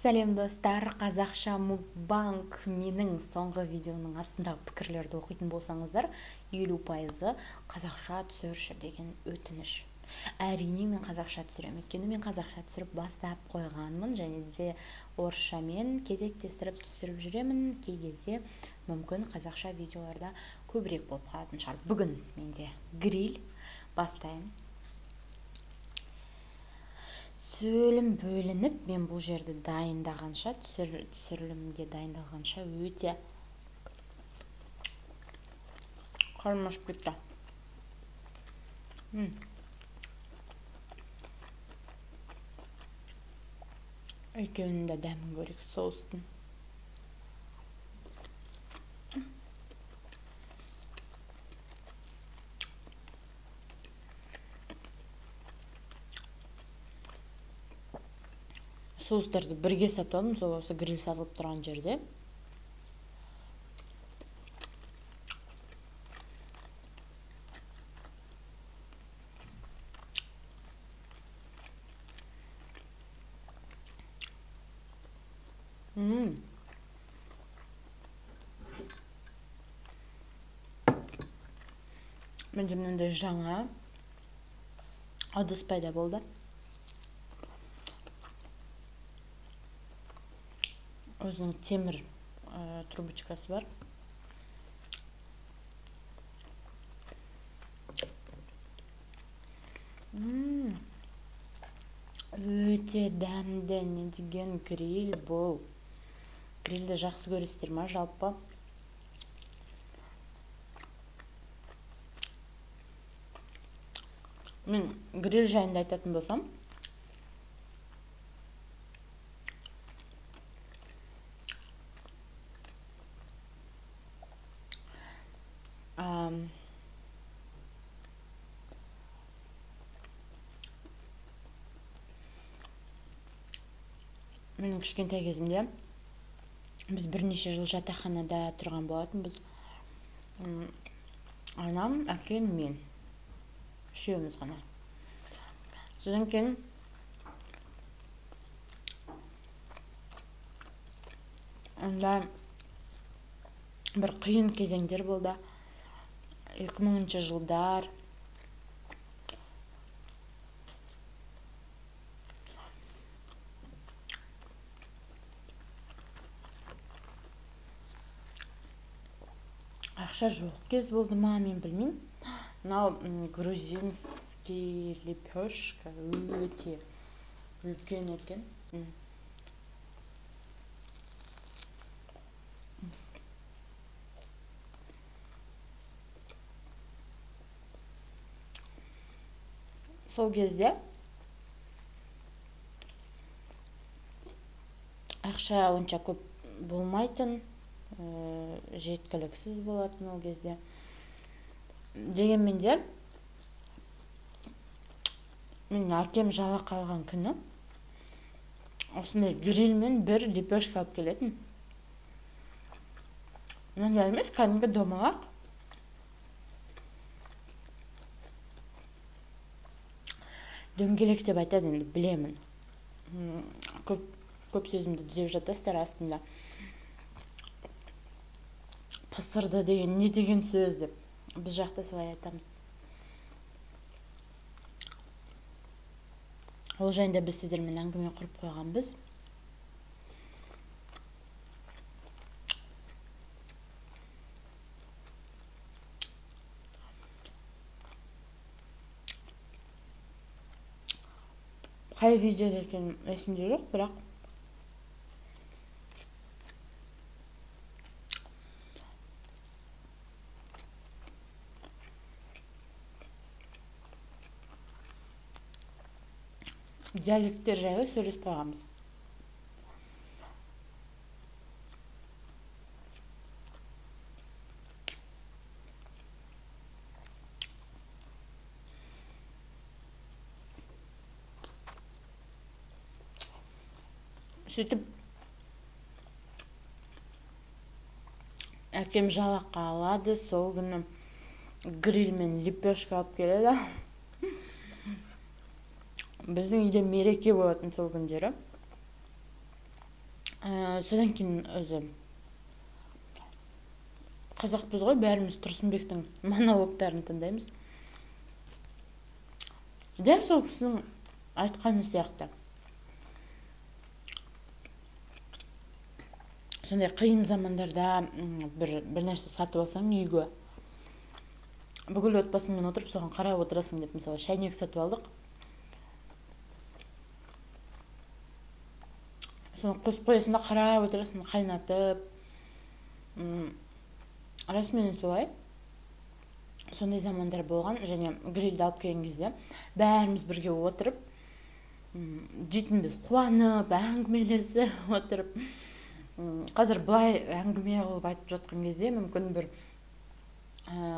Сәлем достар, қазақша мукбанг. Менің соңғы видеоның астындағы пікірлерді оқитын болсаңыздар, 50%-ы қазақша түсірші деген өтініш. Әрине мен қазақша түсіремін, өйткені мен қазақша түсіріп бастап қойғанмын, және де орысшамен кезектестіріп түсіріп жүремін. Кей кезде мүмкін қазақша видеоларда көбірек болып қалатын шығар. Бүгін менде гриль бастайын. Сөйлім бөлініп, мен бұл жерді дайындағанша, түсірілімге дайындалғанша өте қарным ашып кетті. Екеуінің де дәмін көрейік соустың. Соустарды бірге сатып алдым, сол осы гриль сатылып тұрған жерде. Менде мынандай жаңа ыдыс пайда болды. Өзінің темір трубочкасы бар. Өте дәмді, не деген гриль бұл. Грильді жақсы көресіздер ма жалпы? Мен гриль жайында айтатын болсам, менің кішкентай кезімде біз бірнеше жыл жатақханада тұрған болатынбыз. Анам, әкем, мен. Үшеуміз ғана. Содан кейін онда бір қиын кезеңдер болды. 2000 жылдар. Ақша жоқ кез болды ма, мен білмеймін. Мынау грузинский лепешка өте үлкен екен. Сол кезде ақша онша көп болмайтын, жеткіліксіз болатын ол кезде. Дегенмен де менің әкем жалақы алған күні осындай грильмен бір лепешка алып келетін. Мынандай емес, кәдімгі домалақ. Дөңгелек деп айтады енді, білемін. Көп сөзімді түзеп жатасыздар астында. Пысырды деген не деген сөз деп. Біз жақта солай айтамыз. Ол жайында біз сіздермен әңгіме құрып қойғанбыз. Қай видеода екенін есімде жоқ, бірақ диалекттер жайлы сөйлесіп қойғанбыз. Сөйтіп әкем жалақы алады, сол күні гриль мен лепешка алып келеді. Біздің үйде мереке болатын сол күндері. Содан кейін өзі қазақпыз ғой, бәріміз Тұрсынбектің монологтарын тыңдаймыз. Дәл сол кісінің айтқаны сияқты. Сондай қиын замандарда бір нәрсе сатып алсаң үйге, бүкіл отбасыңмен отырып соған қарап отырасың деп, мысалы, шәйнек сатып алдық. Соны қосып қоясың да қарап отырасың, қайнатып. Расымен солай. Сондай замандар болған. Және грильді алып келген кезде бәріміз бірге отырып жейтінбіз, қуанып, әңгімелесіп отырып. Қазір былай әңгіме қылып айтып жатқан кезде мүмкін бір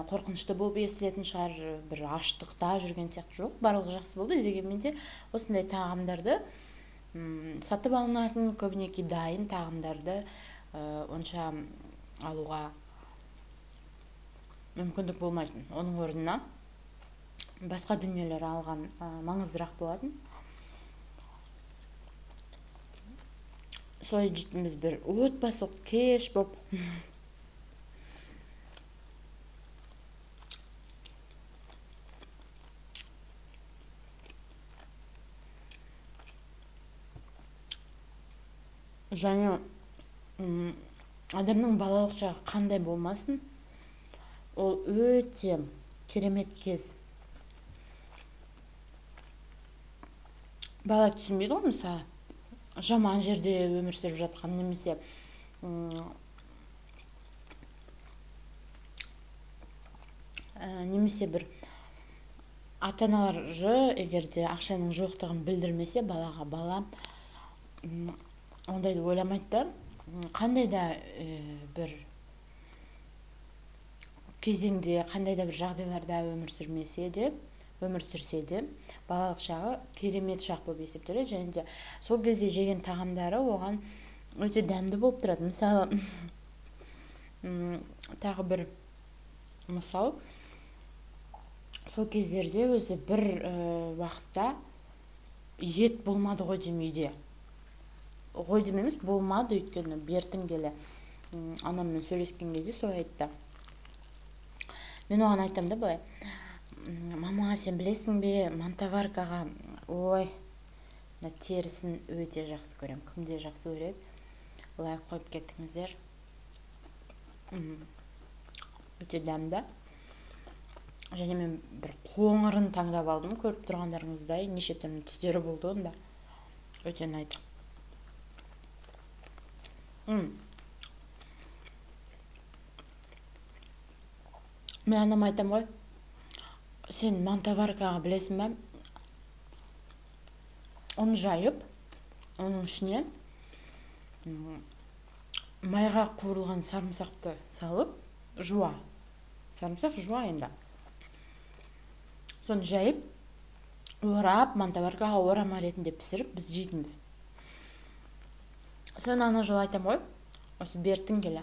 қорқынышты болып естілетін шығар, бір аштықта жүрген сияқты. Жоқ, барлығы жақсы болды. Дегенмен де осындай тағамдарды сатып алынатын, көбінесе дайын тағамдарды онша алуға мүмкіндік болмайтын. Оның орнына басқа дүниелер алған маңыздырақ болатын. Солай жейтінбіз, бір отбасылық кеш боп. Және адамның балалық шағы қандай болмасын, ол өте керемет кез. Бала түсінбейді ғой, мысалы, жаман жерде өмір сүріп жатқан, немесе бір ата-аналары егер де ақшаның жоқтығын білдірмесе балаға, бала ондайды ойламайды да. Қандай да бір кезеңде, қандай да бір жағдайларда өмір сүрмесе де, өмір сүрсе де, балалық шағы керемет шақ болып есептеледі. Және де сол кезде жеген тағамдары оған өте дәмді болып тұрады. Мысалы, тағы бір мысал, сол кездерде өзі бір уақытта ет болмады ғой деймін үйде. Ғой деймін емес, болмады, өйткені бертін келе анаммен сөйлескен кезде солай айтты. Мен оған айтам да былай: мама, сен білесің бе, мантоваркаға, ой, мына терісін өте жақсы көрем. Кімде жақсы көреді? Лайк қойып кеттіңіздер. Өте дәмді. Және мен бір қоңырын таңдап алдым, көріп тұрғандарыңыздай, неше түрлі түстері болды онда. Өте ұнайды. Мен анама айтам ғой, сен мантоваркаға білесің бе, ұн жайып, оның ішіне майға қуырылған сарымсақты салып, жуа. Сарымсақ жуа енді. Соны жайып, орап, мантоваркаға орама ретінде пісіріп, біз жейтінбіз. Соны ана жолы айтам ғой, осы бертін келе.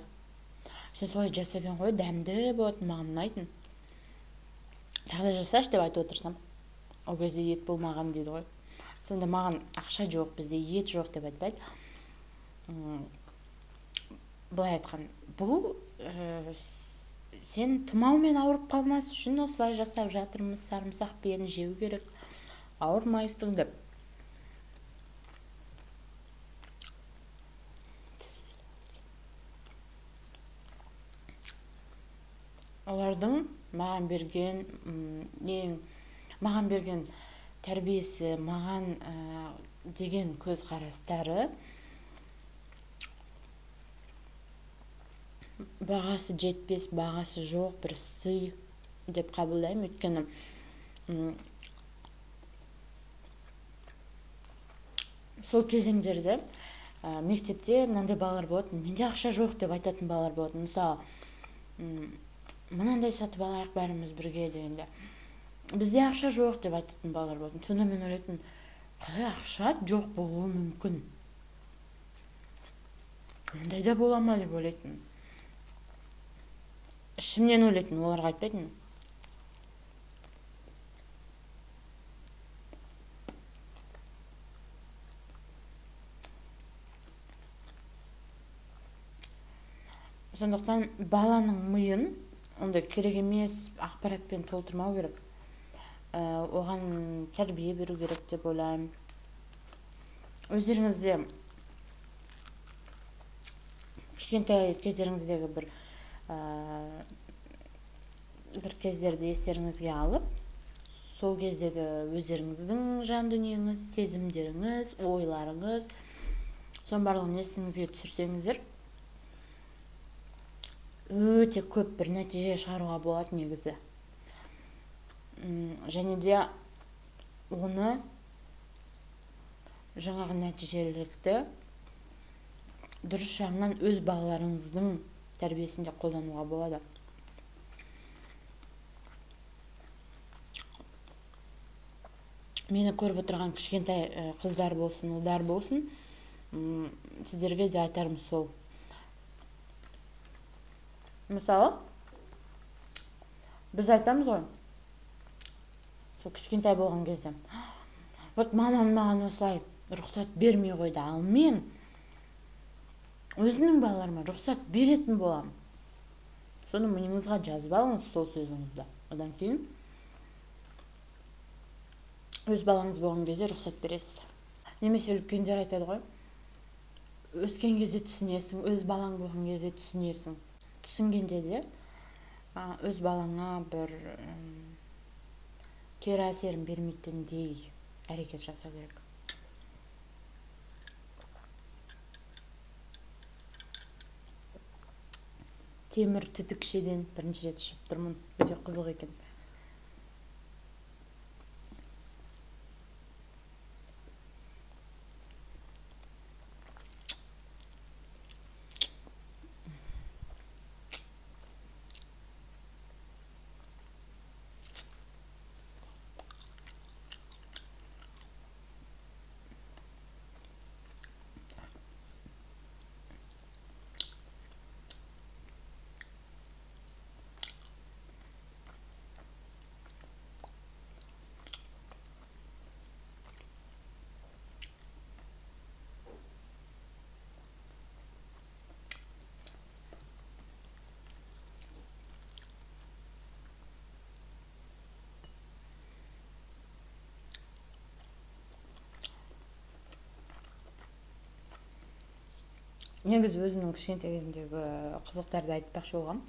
Сен солай жасап ең ғой, дәмді болатын, маған ұнайтын. Тағы да жасашы деп айтып отырсам, ол кезде ет болмаған дейді ғой. Сонда маған ақша жоқ, бізде ет жоқ деп айтпайды. Былай айтқан, бұл сен тұмаумен ауырып қалмас үшін осылай жасап жатырмыз, сарымсақпен жеу керек, ауырмайсың деп. Олардың маған берген маған берген тәрбиесі, маған деген көзқарастары бағасы жетпес, бағасы жоқ бір сый деп қабылдаймын. Өйткені сол кезеңдерде мектепте мынандай балалар болатын, менде ақша жоқ деп айтатын балалар болатын. Мысалы, мынандай сатып алайық бәріміз бірге дегенде, бізде ақша жоқ деп айтатын балалар болатын. Сонда мен ойлайтынмын, қалай ақша жоқ болуы мүмкін, ондай да бола ма деп ойлайтынмын. Ішімнен ойлайтынмын, оларға айтпайтынмын. Сондықтан баланың миын ондай керек емес ақпаратпен толтырмау керек. Оған тәрбие беру керек деп ойлаймын. Өздеріңізде кішкентай кездеріңіздегі бір кездерді естеріңізге алып, сол кездегі өздеріңіздің жан дүниеңіз, сезімдеріңіз, ойларыңыз, соның барлығын есіңізге түсірсеңіздер, өте көп бір нәтиже шығаруға болады негізі. Және де оны жаңағы нәтижелілікті дұрыс жағынан өз балаларыңыздың тәрбиесінде қолдануға болады. Мені көріп отырған кішкентай қыздар болсын, ұлдар болсын, сіздерге де айтарым сол. Мысалы, біз айтамыз ғой, сол кішкентай болған кезде, вот мамам маған осылай рұқсат бермей қойды, ал мен өзімнің балаларыма рұқсат беретін боламын. Соны миыңызға жазып алыңыз сол сөзіңізді. Одан кейін өз балаңыз болған кезде рұқсат бересіз. Немесе үлкендер айтады ғой, өскен кезде түсінесің, өз балаң болған кезде түсінесің. Түсінгенде де өз балаңа бір кері әсерін бермейтіндей әрекет жасау керек. Темір түтікшеден бірінші рет ішіп тұрмын, өте қызық екен. Негізі өзімнің кішкентай кезімдегі қызықтарды айтпақшы болғам.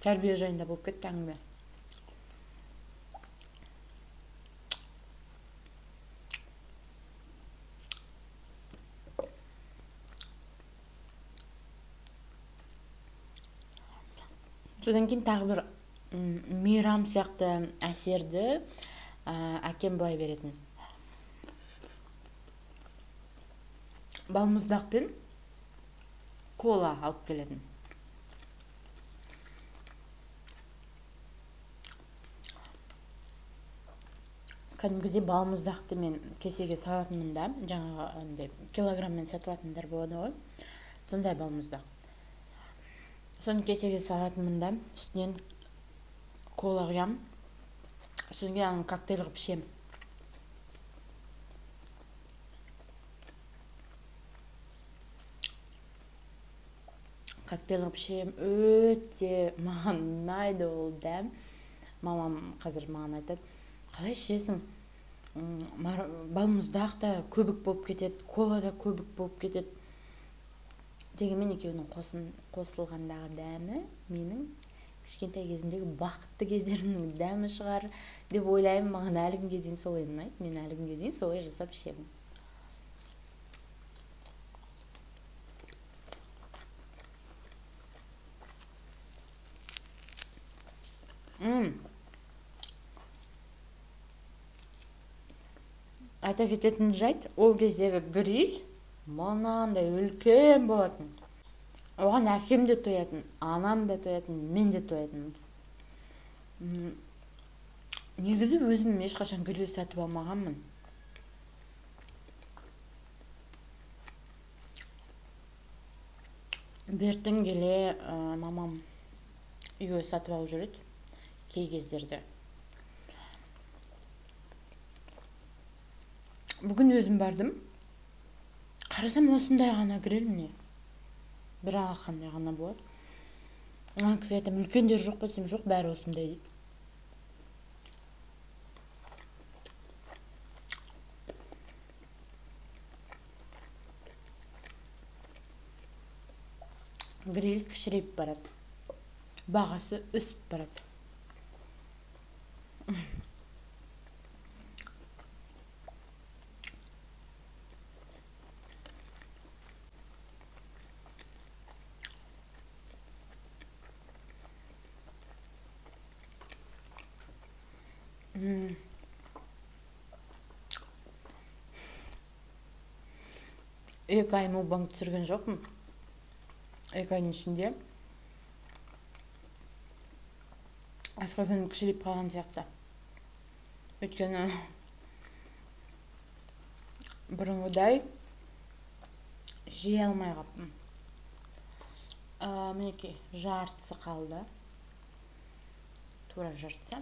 Тәрбие жайында болып кетті әңгіме. Содан кейін тағы бір мейрам сияқты әсерді әкем былай беретін. Балмұздақ пен кола алып келетін. Кәдімгідей балмұздақты мен кесеге салатынмын да, жаңағы андай килограмммен сатылатындар болады ғой, сондай балмұздақ. Соны кесеге салатынмын да, үстінен кола құямын, содан кейін аны коктейль қылып ішемін. Коктейль қылып ішемін, өте маған ұнайды ол дәм. Мамам қазір маған айтады, қалай ішесің? Балмұздақ та көбік болып кетеді, кола да көбік болып кетеді. Дегенмен екеуінің қосылғандағы дәмі менің кішкентай кезімдегі бақытты кездерімнің дәмі шығар деп ойлаймын. Маған әлі күнге дейін солай ұнайды, мен әлі күнге дейін солай жасап ішемін. Айта кететін жайт, ол кездегі гриль мынандай үлкен болатын. Оған әкем де тоятын, анам да тоятын, мен де тоятын. Негізі өзім ешқашан гриль сатып алмағанмын. Бертін келе мамам үйге сатып алып жүреді кей кездерде. Бүгін өзім бардым. Қарасам осындай ғана гриль міне. Бір алақандай ғана болады. Ана кісіге айтамын, үлкендері жоқ па десем, жоқ, бәрі осындай дейді. Гриль кішірейіп барады. Бағасы өсіп барады. Екі ай мукбанг түсірген жоқпын. 2 айдың ішінде асқазаным кішірейіп қалған сияқты. Өйткені бұрынғыдай жей алмай қалыппын. Мінекей жартысы қалды. Тура жартысы.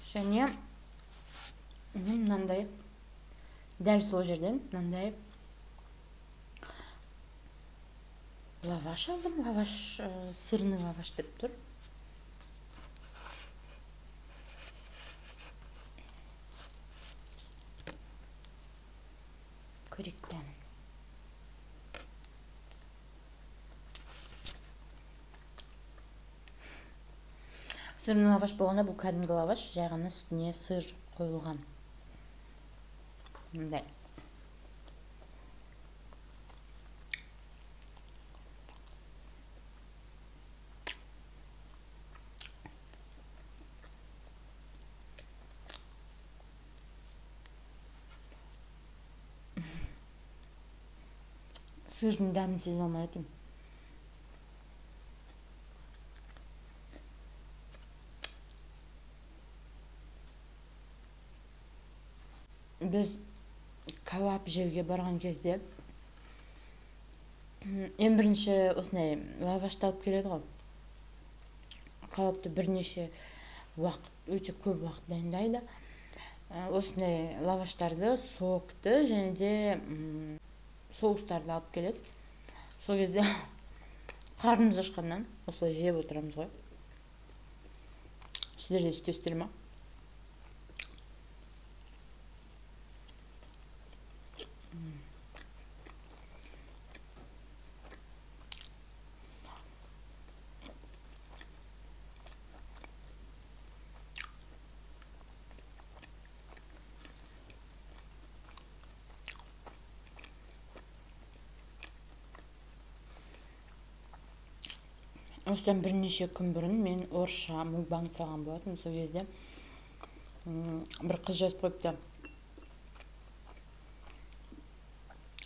Және мынандай дәл сол жерден мынандай лаваш алдым. Лаваш, сырный лаваш деп тұр. Көрейік дәмін. Сырный лаваш болғанда бұл кәдімгі лаваш, жай ғана үстіне сыр қойылған. Мындай. Сырдың дәмін сезе алмай отырмын. Біз кәуап жеуге барған кезде ең бірінші осындай лавашты алып келеді ғой. Кәуапты бірнеше уақыт, өте көп уақыт дайындайды. Осындай лаваштарды, сокты және де соустарды алып келеді. Сол кезде қарнымыз ашқаннан осылай жеп отырамыз ғой. Сіздер де сөйтесіздер ма? Осыдан бірнеше күн бұрын мен орысша мукбанг салған болатынмын. Сол кезде бір қыз жазып қойыпты.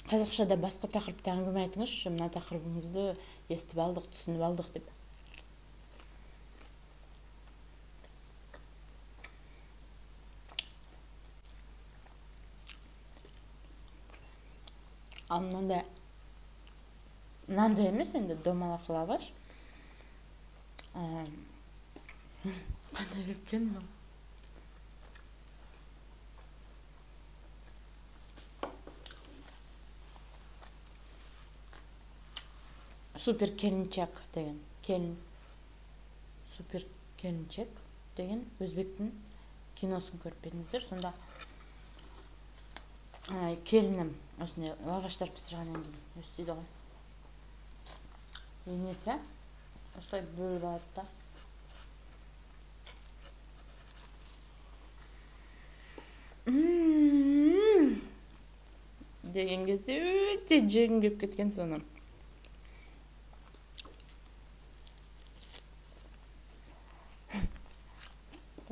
Қазақшада басқа тақырыпта әңгіме айтыңызшы, мына тақырыбыңызды естіп алдық, түсініп алдық деп. Ал мынандай емес енді, домалақ лаваш. Қандай үлкен мынау. Супер келіншек деген, супер келіншек деген өзбектің киносын көріп едіңіздер. Сонда келінім осындай лаваштар пісіргеннен кейін өстейді ғой. Енесі осылай бөліп алады да. Деген кезде өте жегім келіп кеткен соны.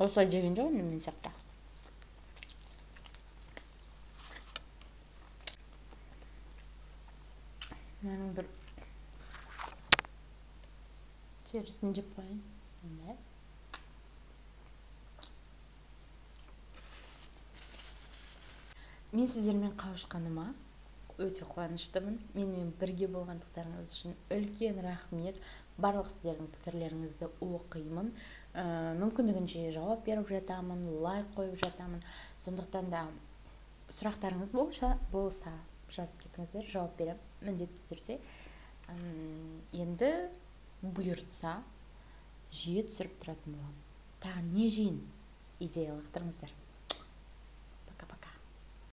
Осылай жеген жоқ енді мен сияқты. Мынаның бір терісін жеп қояйын. Мындай. Мен сіздермен қауышқаныма өте қуаныштымын. Менімен бірге болғандықтарыңыз үшін үлкен рахмет. Барлық сіздердің пікірлеріңізді оқимын, мүмкіндігінше жауап беріп жатамын, лайк қойып жатамын. Сондықтан да сұрақтарыңыз болса жазып кетіңіздер, жауап беремін міндетті түрде. Енді бұйыртса, жиі түсіріп тұратын боламын. Тағы не жейін, идея лақтырыңыздар.